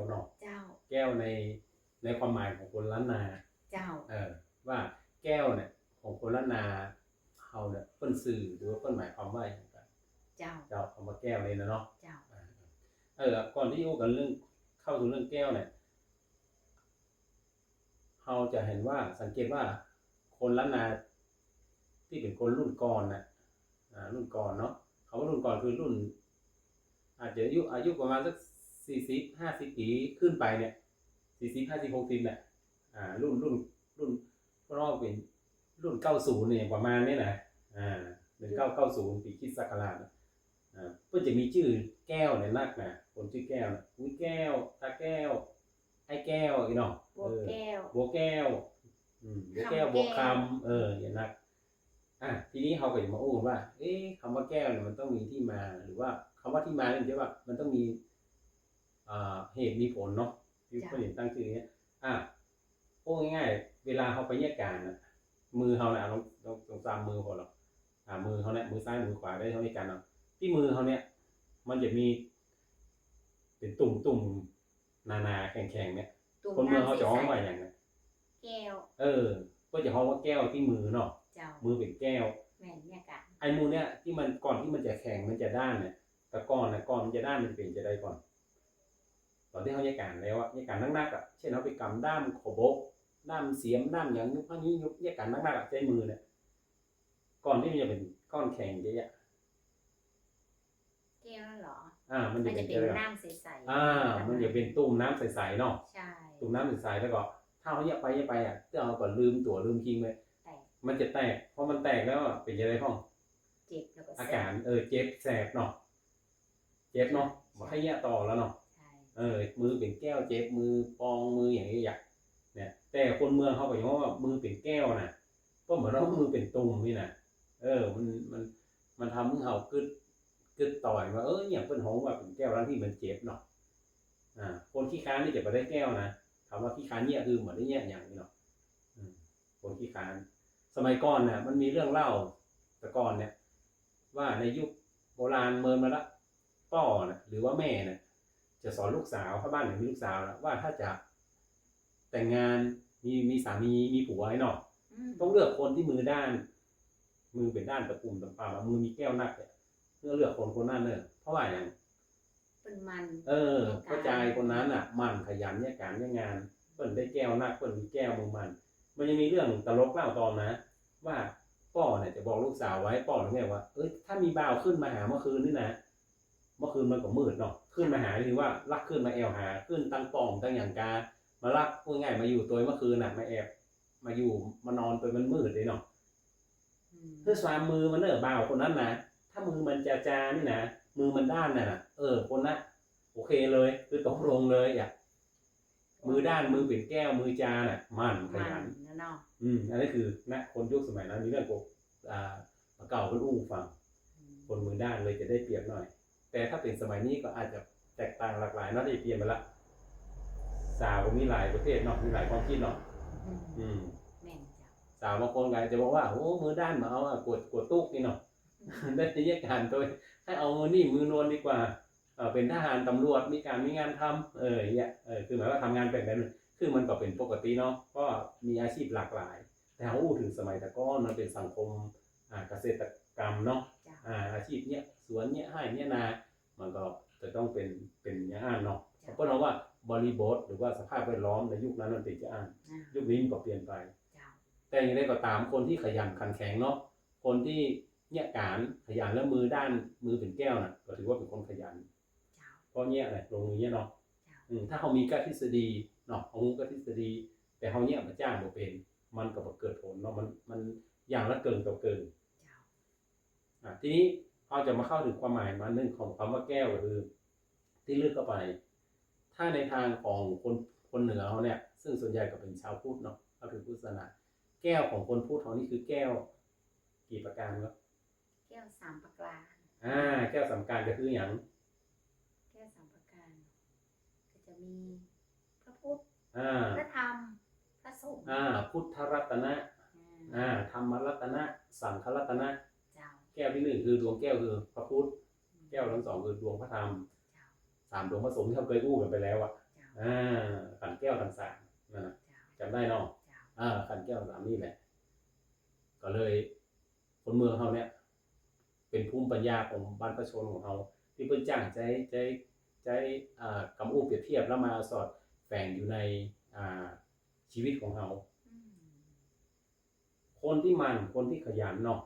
ເນາະ ເຈົ້າ ແກ້ວໃນ ໃນຄວາມໝາຍຂອງຄົນລ້ານນາ ເຈົ້າ ເອີ ວ່າແກ້ວເນຍ ຂອງຄົນລ້ານນາເຮົາເນຍ ເພິ່ນສື່ ຫຼືວ່າເພິ່ນໝາຍຄວາມວ່າຫຍັງກັນ? ເຈົ້າ ເຈົ້າ ຄຳວ່າແກ້ວນີ້ນະເນາະ ເຈົ້າ ເອີ ກ່ອນທີ່ຈະເວົ້າກັນເລື່ອງ ເຂົ້າສູ່ເລື່ອງແກ້ວເນຍ ເຮົາຈະເຫັນວ່າ ສັງເກດວ່າ ຄົນລ້ານນາທີ່ເປັນຄົນລຸ້ນກ່ອນນະ ອາ ລຸ້ນກ່ອນເນາະ ຄຳວ່າລຸ້ນກ່ອນຄືລຸ້ນ ອາດຈະອາຍຸ ອາຍຸປະມານສັກສີ່ສິບ ຫ້າສິບປີຂຶ້ນໄປເນຍ ສີ່ສິບ ຫ້າສິບ ຫົກສິບເນຍ ອາ ລຸ້ນ ລຸ້ນ ລຸ້ນ ເພິ່ນເວົ້າເປັນລຸ້ນເກົ້າສິບນີ້ ປະມານນີ້ນະ ອາ ໜຶ່ງເກົ້າເກົ້າສູນ ປີຄຣິສຕະສັກກະລາດ ອາ ເພິ່ນຈະມີຊື່ແກ້ວນີ້ໜັກນະ ຄົນຊື່ແກ້ວນະ ອຸ້ຍແກ້ວ ຕາແກ້ວ ອ້າຍແກ້ວ ອີ່ເນາະ ບົວແກ້ວ ເອີ ບົວແກ້ວ ອືມ ບົວແກ້ວ ຄຳແກ້ວ ບົວຄຳ ເອີ ອີ່ໜັກ ອາ ທີນີ້ເຮົາກໍຈະມາໂອ້ກັນວ່າ ເອ ຄຳວ່າແກ້ວນີ້ມັນຕ້ອງມີທີ່ມາ ຫຼືວ່າຄຳວ່າທີ່ມານີ້ມັນຈະວ່າ ມັນຕ້ອງມີ ອ່າ ເຫດມີຜົນເນາະ ທີ່ ເຈົ້າ ເພິ່ນຈຶ່ງຕັ້ງຊື່ນີ້ ອາ ເວົ້າງ່າຍໆ ເວລາເຮົາໄປເຍຍການນະ ມືເຮົານະ ລອງ ລອງ ລອງຈຳມືເຮົາລະ ອາ ມືເຮົານະ ມືຊ້າຍມືຂວາໄດ້ ເຮົາເຍຍການເນາະ ທີ່ມືເຮົາເນຍ ມັນຈະມີເປັນຕຸ່ມໆ ໜາໆ ແຂງໆ ເນຍ ຕຸ່ມ ຄົນເມືອງເຮົາຈະຮ້ອງວ່າຫຍັງນະ? ແກ້ວ ເອີ ເພິ່ນຈະຮ້ອງວ່າແກ້ວທີ່ມືເນາະ ເຈົ້າ ມືເປັນແກ້ວ ແມ່ນ ເຍຍການ ໄອ້ໝູ່ເນຍ ທີ່ມັນ ກ່ອນທີ່ມັນຈະແຂງ ມັນຈະດ້ານເນຍ ແຕ່ກ່ອນນະ ກ່ອນມັນຈະດ້ານ ມັນເປັນຈັ່ງໃດກ່ອນ? ຕອນທີ່ເຮົາເຍຍການແລ້ວອະ ເຍຍການໜັກໆ ອະ ເຊັ່ນເຮົາໄປກຳດ້າມຂອບບົກ ດ້າມສຽມ ດ້າມຫຍັງ ຍຸບມາຍຸບ ເຍຍການໜັກໆ ອະ ໃຊ້ມືເນຍ ກ່ອນທີ່ມັນຈະເປັນກ້ອນແຂງຈັ່ງຊີ້ອະ ແກ້ວນັ້ນເຫລອ? ອາ ມັນຈະເປັນ ມັນຈະເປັນນ້ຳໃສໆ ອາ ມັນຈະເປັນຕຸ່ມນ້ຳໃສໆ ເນາະ ໃຊ່ ຕຸ່ມນ້ຳໃສໆ ແລ້ວກໍຖ້າເຮົາເຍຍໄປເຍຍໄປອະ ເຮົາກໍລືມຕົວລືມຄິງເລີຍ ແຕກ ມັນຈະແຕກ ພໍມັນແຕກແລ້ວອະ ເປັນຈັ່ງໃດພ້ອງ? ເຈັບ ແລ້ວກໍແສບ ອາການ ເອີ ເຈັບແສບເນາະ ເຈັບເນາະ ໃຊ່ ບໍ່ໃຫ້ເຍຍຕໍ່ແລ້ວເນາະ ໃຊ່ ເອີ ມືເປັນແກ້ວເຈັບ ມືປ່ອງ ມືຫຍັງເຍຍ ເນຍ ແຕ່ຄົນເມືອງເຮົາກໍຍັງເວົ້າວ່າມືເປັນແກ້ວນະ ເພິ່ນບໍ່ໄດ້ວ່າມືເປັນຕຸ່ມນີ້ນະ ເອີ ມັນ ມັນ ມັນທຳໃຫ້ເຮົາຄິດ ຄິດຕໍ່ວ່າ ເອີ ຫຍັງເພິ່ນຮ້ອງວ່າເປັນແກ້ວ ທັງທີ່ມັນເຈັບເນາະ ອາ ຄົນຂີ້ຄ້ານນີ້ຈະບໍ່ໄດ້ແກ້ວນະ ຄຳວ່າຂີ້ຄ້ານເຍຍ ຄືບໍ່ໄດ້ເຍຍຫຍັງນີ້ເນາະ ອືມ ຄົນຂີ້ຄ້ານ ສະໄໝກ່ອນນະ ມັນມີເລື່ອງເລົ່າ ແຕ່ກ່ອນເນຍ ວ່າໃນຍຸກໂບລານເມີນມາລະ ພໍ່ນະ ຫຼືວ່າແມ່ນະ ຈະສອນລູກສາວ ຖ້າບ້ານໃດມີລູກສາວນະ ວ່າຖ້າຈະແຕ່ງງານ ມີ ມີສາມີ ມີຜົວເນາະ ອືມ ຕ້ອງເລືອກຄົນທີ່ມືດ້ານ ມືເປັນດ້ານຕະປຸ່ມຕຳປາ ມືມີແກ້ວໜັກ ເລືອກຄົນຄົນນັ້ນເດີ ເພາະວ່າຫຍັງ? ເພິ່ນໝັ່ນ ເອີ ໃນການ ເພາະຊາຍຄົນນັ້ນນະ ໝັ່ນຂະຫຍັນເຮັດການເຮັດງານ ເພິ່ນໄດ້ແກ້ວໜັກ ເພິ່ນມີແກ້ວມືໝັ່ນ ມັນຍັງມີເລື່ອງຕະຫຼົກເລົ່າຕໍ່ມາ ວ່າພໍ່ນະຈະບອກລູກສາວໄວ້ ພໍ່ນະແມ່ນວ່າ ເອີ ຖ້າມີບ່າວຂຶ້ນມາຫາເມື່ອຄືນນີ້ນະ ເມື່ອຄືນມັນກໍມືດເນາະ ຂຶ້ນມາຫາ ຫຼືວ່າລັກຂຶ້ນມາແອວຫາ ຂຶ້ນຕັ້ງປ່ອງຕັ້ງຫຍັງກາ ມາລັກ ເວົ້າງ່າຍ ມາຢູ່ໂຕຍເມື່ອຄືນນະ ມາແອບ ມາຢູ່ ມານອນໂຕຍ ມັນມືດເດ້ເນາະ ອືມ ຄືສາມມືມັນເດີ ບ່າວຄົນນັ້ນນະ ຖ້າມືມັນຈາໆ ນີ້ນະ ມືມັນດ້ານນັ້ນນະ ເອີ ຄົນນະ ໂອເຄເລີຍ ຄືຕົກລົງເລີຍອະ ມືດ້ານ ມືເປັນແກ້ວ ມືຈານະ ໝັ່ນຂະຫຍັນ ໝັ່ນນະເນາະ ອືມ ອັນນີ້ຄືນະ ຄົນຍຸກສະໄໝນັ້ນ ມີເລື່ອງກວ່າ ອ່າ ປາເກົ່າເພິ່ນອູ້ຟັງ ອືມ ຄົນມືດ້ານເລີຍຈະໄດ້ປຽບໜ້ອຍ ແຕ່ຖ້າເປັນສະໄໝນີ້ກໍອາດຈະແຕກຕ່າງຫຼາກຫຼາຍເນາະ ທີ່ປ່ຽນໄປລະ ສາວກໍມີຫຼາຍປະເພດເນາະ ມີຫຼາຍຄວາມຄິດເນາະ ອືມ ອືມ ແມ່ນເຈົ້າ ສາວບາງຄົນກໍອາດຈະບອກວ່າ ໂອ້ ມືດ້ານ ມາເອົາ ກວດ ກວດຕູກນີ້ເນາະ ໄດ້ໄລຍະການໂຕຍ ໃຫ້ເອົາມືນີ້ມືນວນດີກວ່າ ເປັນທະຫານ ຕຳຫຼວດ ມີການມີງານທຳ ເອີ ຢ່າງເອີ ຄືໝາຍວ່າທຳງານແປງໃດ ຄືມັນກໍເປັນປົກກະຕິເນາະ ເພາະວ່າມີອາຊີບຫຼາກຫຼາຍ ແຕ່ເຮົາຮູ້ເຖິງສະໄໝແຕ່ກ່ອນ ມັນເປັນສັງຄົມ ອ່າ ກະເສດຕະກຳເນາະ ເຈົ້າ ອາ ອາຊີບເຍຍະສວນ ເຍຍະໄຮ່ ເຍຍະນາ ມັນກໍຈະຕ້ອງເປັນ ເປັນຢ່າງນັ້ນເນາະ ເຈົ້າ ເພິ່ນເວົ້າວ່າບໍລິບົດ ຫຼືວ່າສະພາບແວດລ້ອມໃນຍຸກນັ້ນມັນເປັນຈັ່ງນັ້ນ ອາ ຍຸກນີ້ມັນກໍປ່ຽນໄປ ເຈົ້າ ແຕ່ຢ່າງໃດກໍຕາມ ຄົນທີ່ຂະຫຍັນຂັນແຂງເນາະ ຄົນທີ່ເຍຍະການ ຂະຫຍັນ ແລະ ມືດ້ານ ມືເປັນແກ້ວນະ ກໍຖືວ່າເປັນຄົນຂະຫຍັນ ເຈົ້າ ເພາະເຍຍະນະ ລົງມືເຍຍະເນາະ ເຈົ້າ ອືມ ຖ້າເຮົາມີກະທິດສະດີເນາະ ເຮົາຮູ້ກະທິດສະດີ ແຕ່ເຮົາເຍຍະມາຈ້າງບໍ່ເປັນ ມັນກໍບໍ່ເກີດຜົນເນາະ ມັນ ມັນຢ່າງລະເກີງຕໍ່ເກີງ ເຈົ້າ ອາ ທີນີ້ເຮົາຈະມາເຂົ້າເຖິງຄວາມໝາຍອັນໜຶ່ງຂອງຄຳວ່າແກ້ວ ກໍຄືທີ່ລຶກເຂົ້າໄປ ຖ້າໃນທາງຂອງຄົນ ຄົນເໜືອເຮົາເນຍ ເຊິ່ງສ່ວນໃຫຍ່ກໍເປັນຊາວພຸດເນາະ ເຂົ້າເຖິງພຸດສາສະໜາ ແກ້ວຂອງຄົນພຸດເຮົານີ້ຄືແກ້ວ ກີ່ປະການເນາະ? ແກ້ວສາມປະການ ອາ ແກ້ວສາມປະການກໍຄືຫຍັງ? ແກ້ວສາມປະການ ກໍຈະມີພະພຸດ ອາ ພະທຳ ພະສົງ ອາ ພຸດທະລັດຕະນະ ອາ ອາ ທຳມະລັດຕະນະ ສັງຄະລັດຕະນະ ເຈົ້າ ແກ້ວທີໜຶ່ງຄືດວງແກ້ວຄືພະພຸດ ອືມ ແກ້ວທີສອງຄືດວງພະທຳ ເຈົ້າ ສາມດວງພະສົງທີ່ເຮົາເຄີຍຮູ້ກັນໄປແລ້ວອະ ເຈົ້າ ອ່າ ຂັນແກ້ວທັງສາມນັ້ນນະ ເຈົ້າ ຈຳໄດ້ເນາະ? ເຈົ້າ ອ່າ ຂັນແກ້ວທັງສາມນີ້ແຫຼະ ກໍເລີຍຄົນເມືອງເຮົາເນຍ ເປັນພູມປັນຍາຂອງບັນພະຊົນຂອງເຮົາ ທີ່ເພິ່ນຈ້າງໃຈ ໃຈ ໃຈ ອ່າ ກຳອູປຽບທຽບ ແລ້ວມາສອດແຝງຢູ່ໃນ ອ່າ ຊີວິດຂອງເຮົາ. ອືມ ຄົນທີ່ໝັ່ນ ຄົນທີ່ຂະຫຍັນເນາະ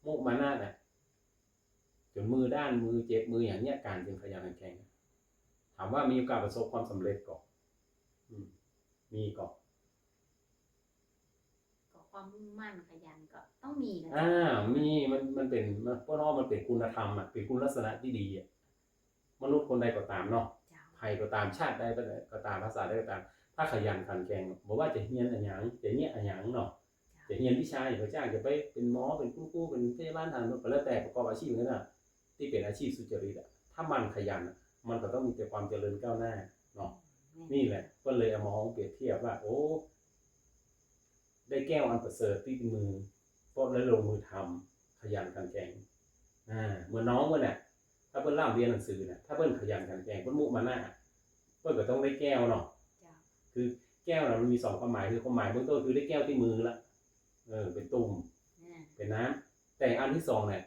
ມຸມານະນະ ຈົນມືດ້ານ ມືເຈັບ ມືຫຍັງເນຍ ການຈຶ່ງຂະຫຍັນຂັນແຂງ ຖາມວ່າມີໂອກາດປະສົບຄວາມສຳເລັດກໍ? ອືມ ມີກໍ? ກໍຄວາມມຸ່ງໝັ້ນຂະຫຍັນກໍຕ້ອງມີນະ. ອ່າ ມີ ມັນ ມັນເປັນ ມັນ ພວກເຮົາມັນເປັນຄຸນນະທຳອະ ເປັນຄຸນລັກສະນະທີ່ດີອະ. ມະນຸດຄົນໃດກໍຕາມເນາະ ເຈົ້າ ໃຜກໍຕາມ ຊາດໃດກໍຕາມ ພາສາໃດກໍຕາມ ຖ້າຂະຫຍັນຂັນແຂງ ບໍ່ວ່າຈະຮຽນອີ່ຫຍັງ ຈະເນຍອີ່ຫຍັງເນາະ ເຈົ້າ ຈະຮຽນວິຊາຫຍັງກໍຊ່າງ ຈະໄປເປັນໝໍ ເປັນຄຸນຄູ ເປັນພະຍາບານ ທະຫານ ກໍແລ້ວແຕ່ປະກອບອາຊີບນັ້ນນະ ທີ່ເປັນອາຊີບສຸຈະລິດອະ ຖ້າໝັ່ນຂະຫຍັນນະ ມັນກໍຕ້ອງມີແຕ່ຄວາມຈະເລີນກ້າວໜ້າເນາະ. ແມ່ນ ນີ້ແຫຼະ ເພິ່ນເລີຍເອົາມາຮ້ອງປຽບທຽບວ່າ ໂອ້ ໄດ້ແກ້ວອັນປະເສີດຕິດມື ເພາະໄດ້ລົງມືທຳ ຂະຫຍັນຂັນແຂງ. ອ່າ ເໝືອນນ້ອງເພິ່ນນະ ຖ້າເພິ່ນລ່ຳຮຽນໜັງສືນະ ຖ້າເພິ່ນຂະຫຍັນຂັນແຂງ ເພິ່ນມຸມານະ ເພິ່ນກໍຕ້ອງໄດ້ແກ້ວເນາະ. ເຈົ້າ ຄືແກ້ວນະ ມັນມີສອງຄວາມໝາຍ ຄືຄວາມໝາຍເບື້ອງຕົ້ນຄືໄດ້ແກ້ວທີ່ມືລະ ເອີ ເປັນຕຸ່ມ ອ່າ ເປັນນ້ຳ. ແຕ່ອັນທີສອງນະ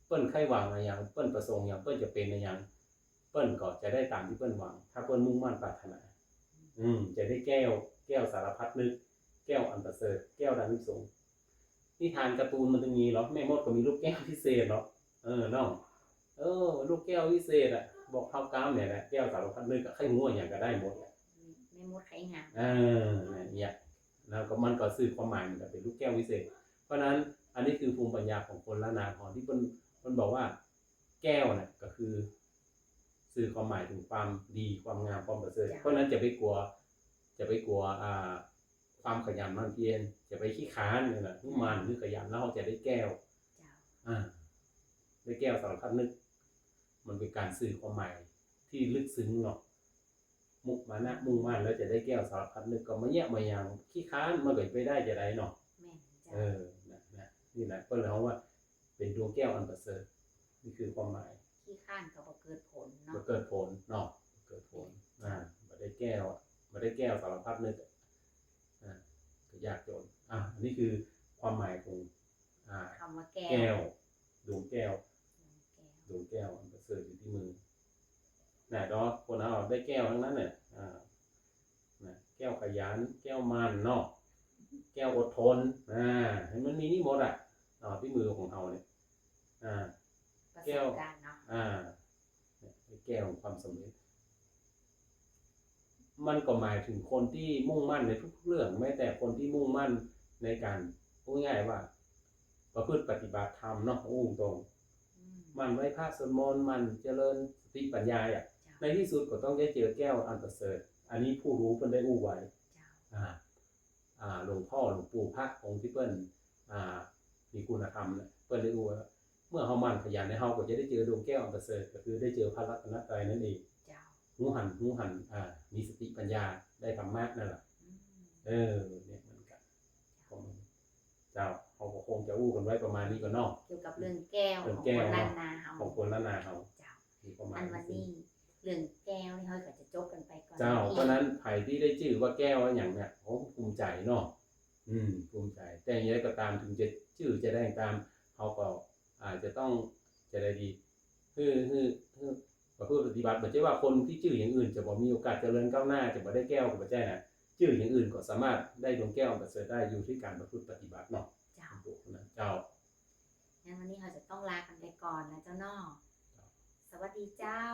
ເພິ່ນໃຄ່ຫວັງອີ່ຫຍັງ ເພິ່ນປະສົງຫຍັງ ເພິ່ນຈະເປັນອີ່ຫຍັງ ເພິ່ນກໍຈະໄດ້ຕາມທີ່ເພິ່ນຫວັງ ຖ້າເພິ່ນມຸງໝັ້ນປາດຖະໜາ. ອືມ ຈະໄດ້ແກ້ວ ແກ້ວສາລະພັດນຶກ ແກ້ວອັນປະເສີດ ແກ້ວອານິສົງ. ນິທານກາຕູນມັນຈຶ່ງມີເນາະ ແມ່ມົດກໍມີລູກແກ້ວວິເສດເນາະ. ເອີ ນ້ອງ ເອີ ລູກແກ້ວວິເສດອະ ບອກເຮົາກຳນີ້ແຫຼະ ແກ້ວສາລະພັດນຶກ ໃຜຮູ້ຫຍັງກໍໄດ້ໝົດແຫຼະ ແມ່ມົດໄຄງາມ. ເອີ ນັ້ນແຫຼະ ແລ້ວກໍມັນກໍສື່ຄວາມໝາຍ ມັນກໍເປັນລູກແກ້ວວິເສດ. ເພາະນັ້ນ ອັນນີ້ຄືພູມປັນຍາຂອງຄົນລ້ານນາເຮົາ ທີ່ເພິ່ນ ເພິ່ນບອກວ່າ ແກ້ວນະ ກໍຄືສື່ຄວາມໝາຍເຖິງຄວາມດີ ຄວາມງາມ ຄວາມປະເສີດ. ເຈົ້າ ເພາະນັ້ນຈະໄປກົວ ຈະໄປກົວ ອ່າ ຄວາມຂະຫຍັນໝັ່ນພຽນ ຈະໄປຂີ້ຄ້ານນັ້ນນະ ຄືໝັ່ນ ຄືຂະຫຍັນ ແລ້ວເຮົາຈະໄດ້ແກ້ວ. ເຈົ້າ ອ່າ ໄດ້ແກ້ວສາລະພັດນຶກ ມັນເປັນການສື່ຄວາມໝາຍທີ່ເລິກເຊິ່ງເນາະ. ມຸມານະ ມຸງໝັ້ນແລ້ວຈະໄດ້ແກ້ວສາລະພັດນຶກ ກໍມາແຍະມາຫຍັງ ຂີ້ຄ້ານ ມັນກໍໄປໄດ້ຈະໄດ້ເນາະ. ແມ່ນເຈົ້າ. ເອີ ນັ້ນ ນີ້ແຫຼະ ເພິ່ນເວົ້າວ່າເປັນດວງແກ້ວອັນປະເສີດ ນີ້ຄືຄວາມໝາຍ. ຂີ້ຄ້ານກໍບໍ່ເກີດຜົນເນາະ ບໍ່ເກີດຜົນເນາະ ບໍ່ເກີດຜົນ. ອ່າ ບໍ່ໄດ້ແກ້ວ ບໍ່ໄດ້ແກ້ວສາລະພັດນຶກ ອ່າ ກໍຍາກຈົນ. ອ່າ ອັນນີ້ຄືຄວາມໝາຍຂອງ ອ່າ ຄຳວ່າແກ້ວ ແກ້ວ ດວງແກ້ວ ດວງແກ້ວ ດວງແກ້ວອັນປະເສີດຢູ່ທີ່ມື. ນະ ດອກ ຄົນເຮົາໄດ້ແກ້ວທັງນັ້ນແຫຼະ ອ່າ ນະ ແກ້ວຂະຫຍັນ ແກ້ວໝັ່ນເນາະ ແກ້ວອົດທົນ ອ່າ ໃຫ້ມັນມີນີ້ໝົດອະ ເອົາທີ່ມືຂອງເຮົານີ້ ອ່າ ປະສົບການເນາະ ແກ້ວ ອ່າ ແກ້ວຂອງຄວາມສຳເລັດ. ມັນກໍໝາຍເຖິງຄົນທີ່ມຸ່ງໝັ້ນໃນທຸກໆເລື່ອງ ແມ້ແຕ່ຄົນທີ່ມຸ່ງໝັ້ນໃນການ ເວົ້າງ່າຍໆວ່າ ປະພຶດປະຕິບັດທຳເນາະ ເວົ້າຕົງ ອືມ ໝັ່ນໄຫວ້ພະສວດມົນ ໝັ່ນຈະເລີນສະຕິປັນຍາອະ ເຈົ້າ ໃນທີ່ສຸດກໍຕ້ອງໄດ້ເຈີແກ້ວອັນປະເສີດ. ອັນນີ້ຜູ້ຮູ້ເພິ່ນໄດ້ອູ້ໄວ້ ເຈົ້າ ອ່າ ອ່າ ຫຼວງພໍ່ ຫຼວງປູ່ ພະອົງທີ່ເພິ່ນ ອ່າ ມີຄຸນນະທຳນະ ເພິ່ນໄດ້ອູ້ວ່າ ເມື່ອເຮົາໝັ່ນຂະຫຍັນ ເຮົາກໍຈະໄດ້ເຈີດວງແກ້ວອັນປະເສີດ ກໍຄືໄດ້ເຈີພະລັດຕະນະໄຕນັ້ນເອງ. ເຈົ້າ ຮູ້ຫັ້ນ ຮູ້ຫັ້ນ ອ່າ ມີສະຕິປັນຍາ ໄດ້ທຳມະນັ້ນລະ. ອືມ ເອີ ນີ້ມັນກະ ຂອງ ເຈົ້າ ເຮົາກໍຄົງຈະຮູ້ກັນໄວ້ປະມານນີ້ກ່ອນເນາະ ກ່ຽວກັບເລື່ອງແກ້ວ ເລື່ອງແກ້ວຂອງຄົນລ້ານນາເຮົາ ຂອງຄົນລ້ານນາເຮົາ. ເຈົ້າ ມີຄວາມໝາຍ ອັນວັນນີ້ເລື່ອງແກ້ວນີ້ເຮົາກໍຈະຈົບກັນໄປກ່ອນ. ເຈົ້າ ເພາະນັ້ນໃຜທີ່ໄດ້ຊື່ວ່າແກ້ວຫຍັງເນຍ ໂອ້ ພູມໃຈເນາະ ອືມ ພູມໃຈ. ແຕ່ຢ່າງໃດກໍຕາມ ເຖິງຈະຊື່ຈະໄດ້ກໍຕາມ ເຮົາກໍອາດຈະຕ້ອງ ຈະໄດ້ດີ ຄື ຄື ຄືປະພຶດປະຕິບັດ. ບໍ່ໃຊ່ວ່າຄົນທີ່ຈື່ຢ່າງອື່ນຈະບໍ່ມີໂອກາດຈະເລີນກ້າວໜ້າ ຈະບໍ່ໄດ້ແກ້ວກໍບໍ່ໃຊ່ນະ. ຈື່ຢ່າງອື່ນກໍສາມາດໄດ້ດວງແກ້ວອັນປະເສີດໄດ້ ຢູ່ທີ່ການປະພຶດປະຕິບັດເນາະ. ເຈົ້າ ເຈົ້າ. ງານວັນນີ້ເຮົາຈະຕ້ອງລາກັນໄປກ່ອນນະເຈົ້າເນາະ. ສະຫວັດດີເຈົ້າ.